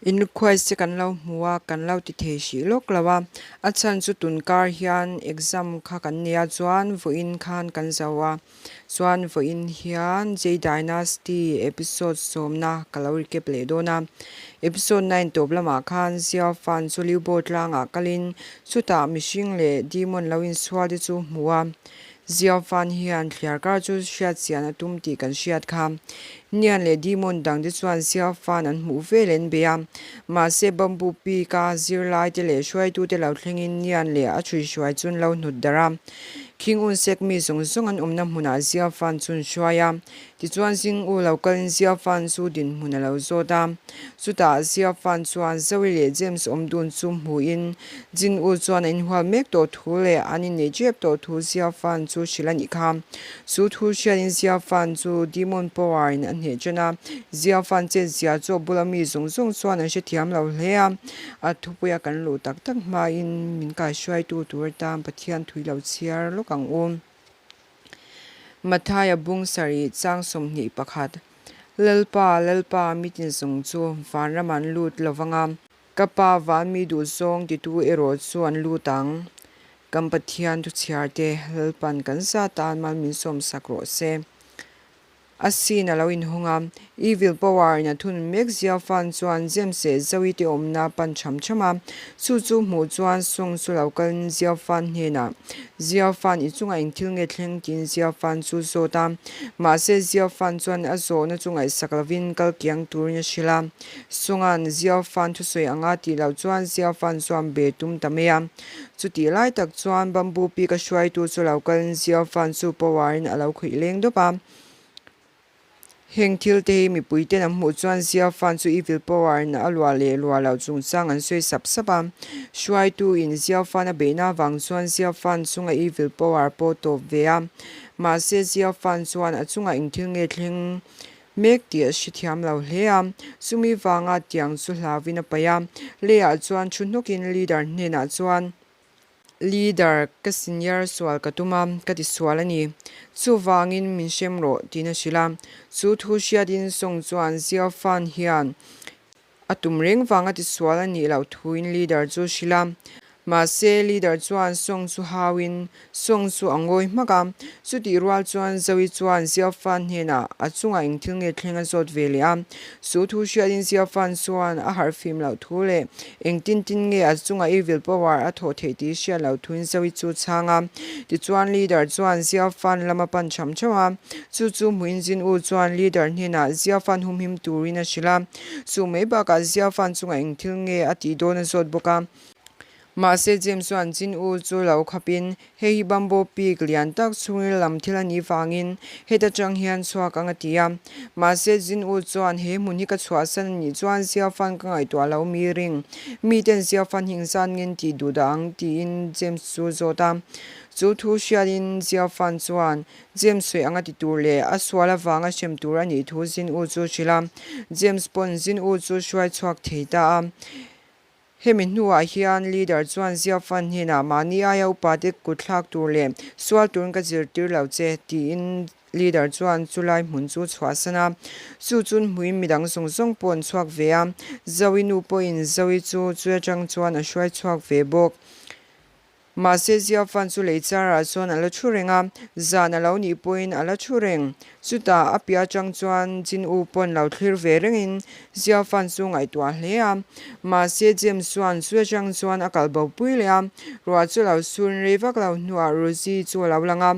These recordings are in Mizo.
In request te kan lo hmu a, kan lo ti thei hrih lawk lo a, a chhan chu tun kar hian exam kha kan nei a chuan vawiin khan kan zo a, chuan vawiin hian J Dynasty episode sawmna ka lo recap leh dawn a, episode 9 tawp lamah khan Xiao Fan chu Liubo tlangah kalin chutah mihring leh demon lo insual te chu hmu a, Xiao Fan hian thliar kar chu hriat chian a tum tih kan hriat kha. Nian leh Demon dang te chuan Xiao Fan an hmuh vel an bei a. Mahse Bamboo Peak a zirlai te leh hruaitu te lo thlengin Nian leh a chhuihruai chu an lo hnut darh a. Khing unsek mi zawng zawng an awmna hmunah Xiao Fan chu an hruai a. Tichuan Jing U lo kalin Xiao Fan chu dinhmun a lo zawt a. Chutah Xiao Fan chuan Zoe leh James awm dun chu hmuhin Jin U chuan a inhual mek tawh thu leh an inneih tep tawh thu Xiao Fan chu hrilh a nih kha. Chu thu hriatin Xiao Fan chu Demon Power in a hneh ṭan a. Xiao Fan chet zia chu a bula mi zawng zawng chuan an hrethiam lo hle a. A thupuia kan luh tak tak hmain min kaihruaitu tur atan Pathian thui lo chhiar lawk ang u. Mathaia bung sarih chang 21, Lalpa, Lalpa, mitin zawng chu vanram an lut lo vang a, ka Pa van mi duh zawng titu erawh chu an lut ang. Kan Pathian thuchhiar te Lalpan kan zat tan mal min sawmsak rawh se. A scene a lo inhawng a, Evil Power in a thun mek zia fan chuan James leh Zoe te awmna a pan cham cham a, chu chu hmuh chuan Song chu lo kalin Zia Fan hnenah, Zia Fan i chungah eng thil nge thleng? tiin Zia Fan chu zawt a, mahse Zia Fan chuan a zawhna chu ngaihsak lovin kal kiang turin a hrilh a, Song-a'n Zia Fan thusawi anga tih loh chuan Zia Fan chuan be tum ta mai a. Chutih lai tak chuan Bamboo Peak a hruaitu chu lo kalin Zia Fan chu power in a lo khawih leng dawp a. Heng thil te hi mipui ten an hmuh chuan Zia Fan chu evil power in a luah leh luah loh chungchang an sawi sap sap a. Hruaitu in Zia Fan a beihna avang chuan Zia Fan chunga evil power pawh tawp ve a. Mahse Zia Fan chuan a chungah eng thil nge thleng mek tih a hrethiam lo hle a. Chumi vanga tiang chu hlauin a paih a. Leiah chuan thu hnawkin leader hnenah chuan. Leader, ka senior sual ka tum a, ka ti sual a ni. Chuvangin min hrem rawh, tiin a hrilh a. Chu thu hriatin Song chuan Xiao Fan hian a tum reng vanga ti sual a nih loh thuin leader chu hrilh a. Mahse, leader chuan Song chu hauin Song chu a ngawi hmak a. Chutih rual chuan Zoe chuan Xiao Fan hnenah a chungah eng thil nge thleng a zawt ve leh a. Chu thu hriatin Xiao Fan chuan a harh fim loh thu leh eng tin tin nge a chungah evil power a thawh theih tih hriat loh thuin Zoe chu chhang a. Tichuan leader chuan Xiao Fan lam a pan cham cham a. Chu chu hmuin Jin U chuan leader hnenah Xiao Fan humhim turin a hrilh a. Chu mai bakah Xiao Fan chungah eng thil nge a tih dawn a zawt bawk a. Mahse James chuan Jin U chu lo khapin, Hei hi bamboo peak lian tak chhungril lam thil a nih vangin heta tang hian chhuak ang a ti a. Mahse Jin U chuan he hmun hi ka chhuahsan a nih chuan Xiao Fan ka ngaihtuah lo mi ring. Miten Xiao Fan hi engzat nge tih duh dah ang tiin James chu zawt a. Chu thu hriatin Xiao Fan chuan James sawi anga ti tur leh a sual avanga hrem tur a nih thu Jin U chu hrilh a. James pawn Jin U chu hruai chhuak thei ta a. Hemi hnuah hian leader chuan Xiao Fan hnenah mahni aia upate kut thlak tur leh sual turin ka zirtir lo che tiin leader chuan chulai hmun chu chhuahsan a. Chu chun hmuin midang zawng zawng pawh an chhuak ve a, Zoe nu pawhin Zoe chu chu atang chuan a hruai chhuak ve bawk. Mahse Xiao Fan chu lei charah chuan a la thu reng a, zan a lo nih pawhin a la thu reng. Chutah a piah atang chuan Jin U pawn lo thlir ve rengin Xiao Fan chu ngaihtuah hle a. Mahse James chuan chu atang chuan a kal bo pui leh a, ruah chu lo sun rei vak lo hnuah Rosie chu a lo lang a.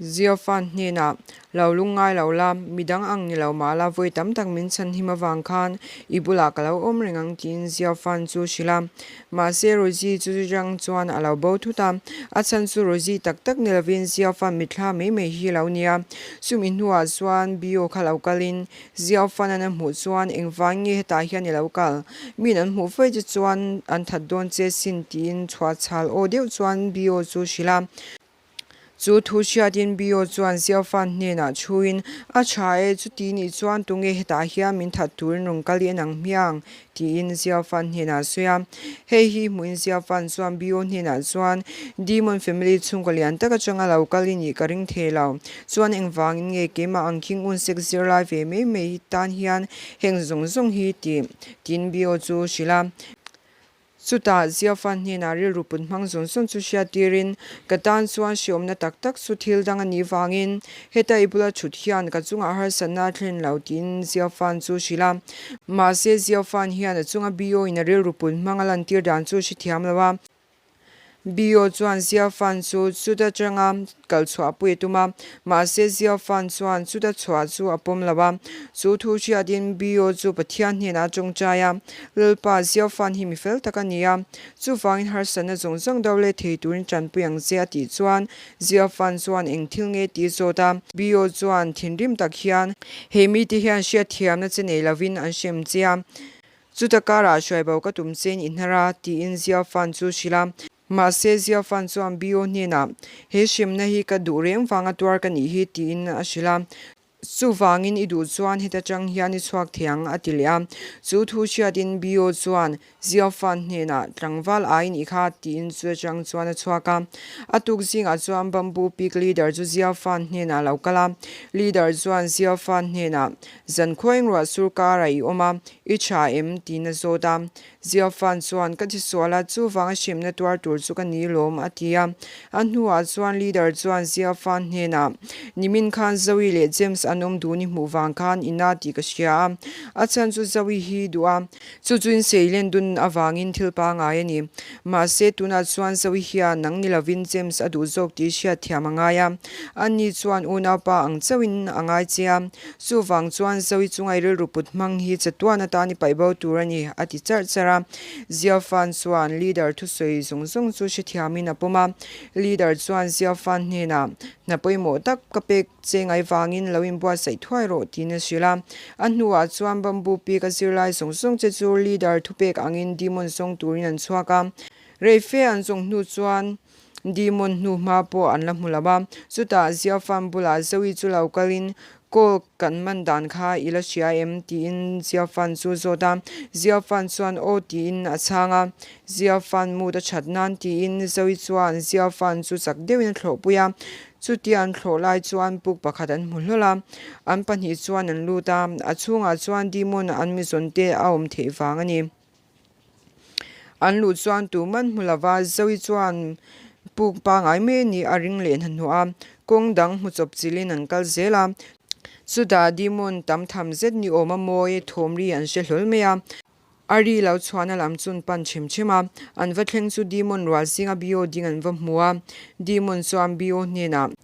Ziofan hnenah, Lo lungngai lo la, midang ang ni lo mah la, vawi tam tak min chhan him avang khan i bulah ka lo awm reng ang tiin Ziofan chu hrilh a. Mahse Rosie chu rang chuan a lo bo thut a, a chhan chu Rosie tak tak ni lovin Ziofan mitthla mai mai hi lo nia. Chumi hnuah chuan Bio kha lo kalin Ziofan an a hmuh chuan engvang nge hetah hian i lo kal? Min an hmuh fai che chuan an that dawn che sin tiin chhuahchhal aw deuh chuan Bio chu hrilh a. Chu thu hriatin Bio chuan Xiaofan hnenah chhuin, A tha e, chuti nih chuan tunge hetah hian min that turin rawn kal i en ang hmiang? tiin Xiaofan hnenah a sawi a. Hei hi hmuhin Xiaofan chuan Bio hnenah chuan, Demon family chhungkaw lian tak atanga lo kal i nih ka ring thei lo. Chuan engvangin nge keimah ang khing unsek zirlai ve mai mai tan hian heng zawng zawng hi tih? tiin Bio chu hrilh a. Chutah Ziafan hnenah rilru put hmang zawng zawng chu hriat tirin, Ka tan chuan hriawmna tak tak chu thil dang a nih vangin heta i bula thut hian ka chungah harsatna a thlen lo tiin Ziafan chu hrilh a. Mahse Ziafan hian a chunga Bio in a rilru put hmang a lantir dan chu hrethiam lo a. Bio chuan Ziafan chu chuta tanga kal chhuah pui a tum a, mahse Ziafan chuan chuta chhuah chu a pawm lo a. Chu thu hriatin Bio chu Pathian hnenah a tawngtai a, Lalpa, Ziafan hi mi fel tak a ni a, chuvangin harsatna zawng zawng do leh thei turin tanpui ang che a tih chuan Ziafan chuan eng thil nge tih zawt a. Bio chuan thinrim tak hian, He mite hian hriatthiamna che nei lovin an hrem che a, Chuta karah hruaibo ka tum che in i hnar a, tiin Ziafan chu hrilh a. Mahse Ziafan chuan Bio hnenah, He hremna hi ka duh reng vanga tuar ka nih hi, tiin a hrilh a. Chuvangin i duh chuan heta tang hian i chhuak thei ang, a ti leh a. Chu thu hriatin Bio chuan Ziafan hnenah, Tlangval ai nih kha, tiin chu atang chuan a chhuak a. A tuk zingah chuan Bamboo Peak Leader chu Ziafan hnenah a lo kal a. Leader chuan Ziafan hnenah, Zankhuain ruah sur karah i awm a, I tha em? tiin a zawt a. Ziafan chuan, Ka tisual a, chuvanga hremna tuar tur chu ka ni lawm, a ti a. A hnuah chuan leader chuan Ziafan hnenah, Nimin khan Zoe leh James an awm dun i hmuh vang khan i na tih ka hria a. A chhan chu Zoe hi duh a, chu chu in seilen dun avangin thil pangai a ni. Mahse, tunah chuan Zoe hian nang ni lovin James a duh zawk tih hriat thiam a ngai a. Ani chuan unaupa ang chauhin a ngai che a. Chuvang chuan Zoe chungai rilru put hmang hi chatuan atan i paih bo tur a ni, a ti charh charh a. Ziafan chuan leader thusawi zawng zawng chu hrethiamin a pawm a. Leader chuan Ziafan hnenah, Hna pawimawh tak ka pek che ngai vangin lo inbuatsaih thuai rawh, tiin a hrilh a. A hnuah chuan bamboo peak a zirlai zawng zawng che chu leader thupek angin demon zawng turin an chhuak a. Reife an zawng hnu chuan Demon hnu hma pawh an la hmu lo a, chutah Ziafan bulah Zoe chu lo kalin, Call kan man dan kha i la hria em? tiin Ziafan chu zawt a. Ziafan chuan aw tiin a chhang a. Ziafan mood a that nan tiin Zoe chuan Ziafan chu chak deuhin a thlawhpui a. Chutia an thlawh lai chuan puk pakhat an hmu hlawl a, an pahnih chuan an lut a, a chhungah chuan Demon an mizawn te a awm theih vang a ni. An luh chuan tuman hmu lova Zoe chuan puk pangai mai a nih a ring leh hnahnawh a, kawng dang hmu chawp chilhin an kal zel a. Chutah Demon tam tham zet ni awm a mawi thawm ri an hre hlawl mai a, a ri lo chhuahna lam chu an pan chhem chhem a, an va thleng chu Demon rual zinga Bio ding an va hmu a, Demon chuan Bio hnenah,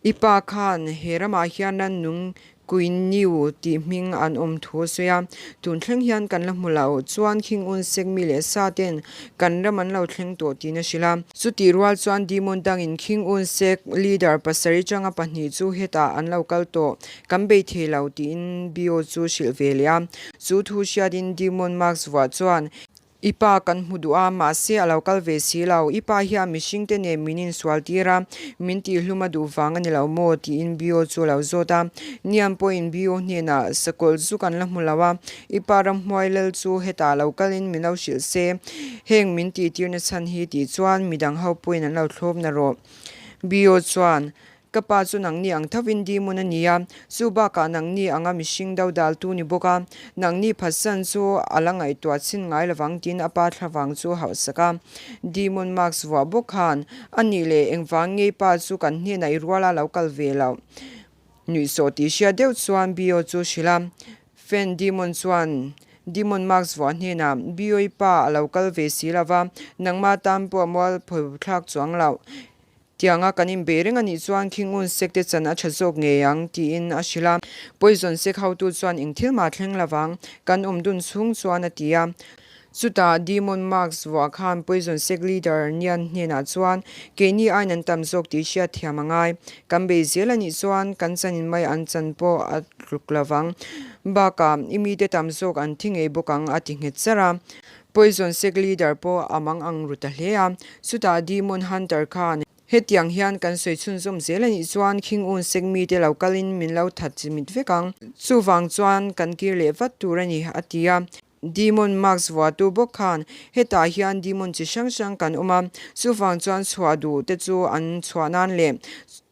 I pa khan he ramah hian rannung Kuiniu tih hming an awm thu a sawi a, tun thleng hian kan la hmu lo, chuan khing un sek mi leh sa ten kan ram an lo thleng tawh tiin a hrilh a. Chutih rual chuan Demon dangin khing un sek leader pasarih tanga pahnih chu hetah an lo kal tawh, kan bei thei lo tiin Bio chu hrilh ve leh a. Chu thu hriatin Demon Max vuah chuan I pa kan hmu duh a, mahse a lo kal ve si lo. I pa hian mihring te nen min insual tir a, min tihhlum a duh vang a ni lo maw? tiin Bio chu a lo zawt a. Niam pawhin Bio hnenah sakawlh zu kan la hmu lo a, i pa ramhuai lal chu hetah lo kalin min lo hrilh se, heng min tihtirna chhan hi tih chuan midang ho pawhin an lo thlawp na rawh. Bio chuan Ka pa chu nangni ang thovin demon a ni a, chu bakah nangni anga mihring do daltu ni bawk a, nangni phatsan chu a la ngaihtuah chhin ngai lovang tiin a pa thlavang chu a hauhsak a. Demon mask vuah bawk khan, A nih leh engvang ngei pa chu kan hnenah i ruala lo kal ve loh? Nuihsawh tih hriat deuh chuan Bio chu hrilh a. Fan Demon chuan Demon mask vuah hnenah, Bio i pa a lo kal ve si lova, nangmah tan pawh a mualpho thlak chuang loh. Tianga kan inbei reng a nih chuan khing un sek te chan a tha zawk ngei ang, tiin a hrilh a. Poison sek hotu chuan eng thil mah thleng lovang, kan awm dun chhung chuan a ti a. Chutah Demon Mask vuah khan Poison sek leader Nian hnenah chuan, Keini aiin an tam zawk tih hriat thiam a ngai. Kan bei zel a nih chuan kan chanin mai an chan pawh a tluk lovang. Bakah i mite tam zawk an thi ngei bawk ang, a ti nghet charh a. Poison sek leader pawh a mang ang ru ta hle a. Chutah Demon Hunter khan. Hetiang hian kan sawi chhunzawm zel a nih chuan khing un sek mite lo kalin min lo that chimit vek ang. Chuvang chuan kan kir leh vat tur a ni, a ti a. Demon mask vuahtu bawk khan hetah hian demon chi hrang hrang kan awm a, chuvang chuan chhuah duh te chu an chhuah nan leh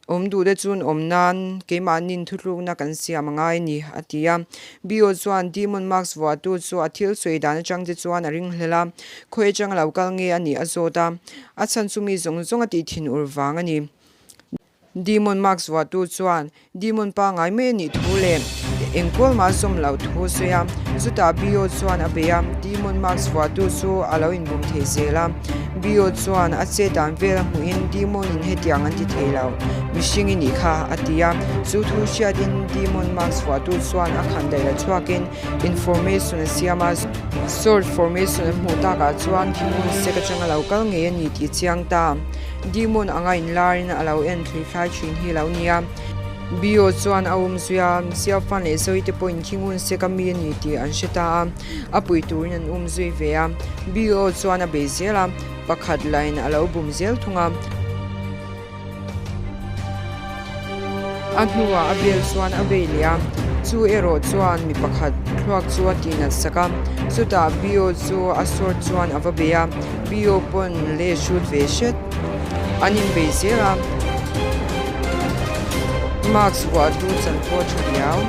awm duh te chu an awm nan keimahnin thutlukna kan siam a ngai a ni, a ti a. Bio chuan demon mask vuahtu chu a thil sawi dan atang te chuan a ringhlel a, khawi atanga lo kal nge a nih a zawt a, a chhan chu mi zawng zawng a tih thinur vang a ni. Demon mask vuahtu chuan Demon pangai mai a nih thu leh engkual mah a zawm loh thu a sawi a. Chutah Bio chuan a bei a, Demon mask vuahtu chu a lo inbum thei zel a. Bio chuan a chet dan vel a hmuhin Demon in hetiang an ti thei lo, mihring i nih kha a ti a. Chu thu hriatin Demon mask vuahtu chuan a khan daih la chhuakin information a siam a. Sword formation an hmuh takah chuan Demon sek atanga lo kal ngei a ni tih chiang ta. Demon anga inlarin a lo en thlithlai thin hi lo nia. Bio chuan a um zui a, Xiaofan leh Zoe te pawhin Khingun sek a mi a ni tih an hre ta a, a pui turin an um zui ve a. Bio chuan a bei zel a, pakhat lain a lo bum zel thung a. A hnuah a bel chuan a bei leh a, chu erawh chuan mi pakhat thluak chu a tihnat sak a, chutah Bio chu a sword chuan a va bei a, Bio pawn leh hrut ve hret an inbei zel a, mask vuah tu chan pawh a tha riau.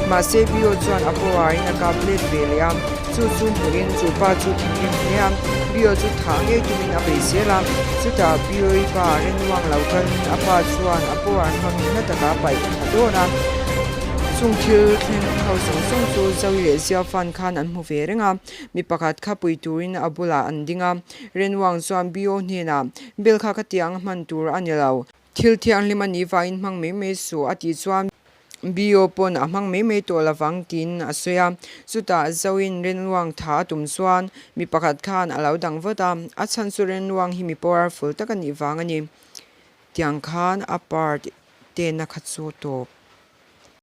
Mahse Bio chuan a power in a kap let ve leh a. Chu chu hmuhin chu pa chu thinrim hle a, Bio chu thah ngei tumin a bei zel a. Chutah Bioi pa Renwang lo kalin a pa chuan a power hmangin hla takah a paih thla dawn a. Chung thil thleng ho zawng zawng chu Zoe leh Xiaofan khan an hmu ve reng a, mi pakhat kha pui turin a bulah an ding a. Renwang chuan Bio hnenah, Bel kha ka tiang a hman tur a ni lo. Thil thianghlim a nih vangin hmang mai mai suh a tih chuan Bio pawn a hmang mai mai tawh lovang tiin a sawi a. Chutah Zoin Renluang tha a tum chuan mi pakhat khan a lo dang vat a, a chhan chu Renluang hi mi powerful tak a nih vang a ni. Tiang khan a part tehna kha chu tawp.